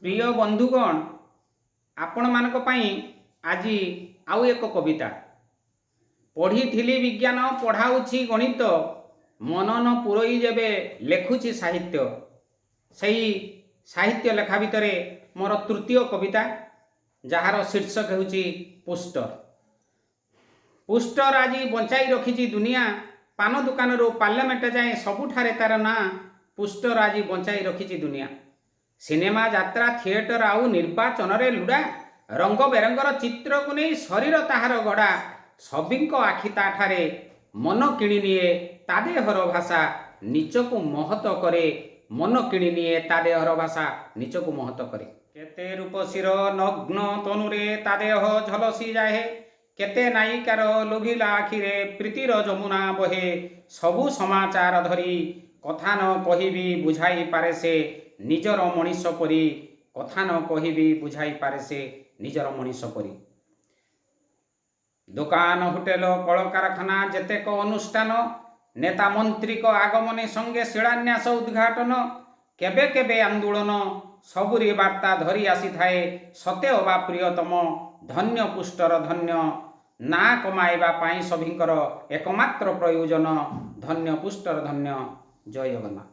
ପ୍ରିୟ ବନ୍ଧୁଗଣ, ଆପଣମାନଙ୍କ ପାଇଁ ଆଜି ଆଉ ଏକ କବିତା। ପଢ଼ିଥିଲି ବିଜ୍ଞାନ, ପଢ଼ାଉଛି ଗଣିତ, ମନ ନ ପୁରଇ ଯେବେ ଲେଖୁଛି ସାହିତ୍ୟ। ସେଇ ସାହିତ୍ୟ ଲେଖା ଭିତରେ ମୋର ତୃତୀୟ କବିତା, ଯାହାର ଶୀର୍ଷକ ହେଉଛି ପୋଷ୍ଟର। ପୋଷ୍ଟର ଆଜି ବଞ୍ଚାଇ ରଖିଛି ଦୁନିଆ। ପାନ ଦୋକାନରୁ ପାର୍ଲାମେଣ୍ଟ ଯାଏଁ ସବୁଠାରେ ତାର ନାଁ। ପୋଷ୍ଟର ଆଜି ବଞ୍ଚାଇ ରଖିଛି ଦୁନିଆ। ସିନେମା, ଯାତ୍ରା, ଥିଏଟର ଆଉ ନିର୍ବାଚନରେ ଲୁଡ଼ା, ରଙ୍ଗ ବେରଙ୍ଗର ଚିତ୍ରକୁ ନେଇ ଶରୀର ତାହାର ଗଢ଼ା। ସଭିଙ୍କ ଆଖି ତାଠାରେ, ମନ କିଣିନିଏ ତା ଦେହର ଭାଷା, ନିଜକୁ ମହତ କରେ। ମନ କିଣିନିଏ ତା ଦେହର ଭାଷା, ନିଜକୁ ମହତ କରେ। କେତେ ରୂପସୀର ନଗ୍ନ ତନୁରେ ତା ଦେହ ଝଲସି ଯାଏ, କେତେ ନାୟିକାର ଲୋଭିଲା ଆଖିରେ ପ୍ରୀତିର ଯମୁନା ବହେ। ସବୁ ସମାଚାର ଧରି କଥା ନ କହିବି ବୁଝାଇ ପାରେ ସେ ନିଜର ମଣିଷ ପରି। କଥା ନ କହିବି ବୁଝାଇ ପାରେ ସେ ନିଜର ମଣିଷ ପରି। ଦୋକାନ, ହୋଟେଲ, କଳକାରଖାନା, ଯେତେକ ଅନୁଷ୍ଠାନ, ନେତା ମନ୍ତ୍ରୀଙ୍କ ଆଗମନେ ସଙ୍ଗେ ଶିଳାନ୍ୟାସ, ଉଦ୍ଘାଟନ, କେବେ କେବେ ଆନ୍ଦୋଳନ, ସବୁରି ବାର୍ତ୍ତା ଧରି ଆସିଥାଏ ସତେ ଅବା ପ୍ରିୟତମ। ଧନ୍ୟ ପୋଷ୍ଟର ଧନ୍ୟ, ନାଁ କମାଇବା ପାଇଁ ସଭିଙ୍କର ଏକମାତ୍ର ପ୍ରୟୋଜନ। ଧନ୍ୟ ପୋଷ୍ଟର ଧନ୍ୟ। ଜୟ ଜଗନ୍ନାଥ।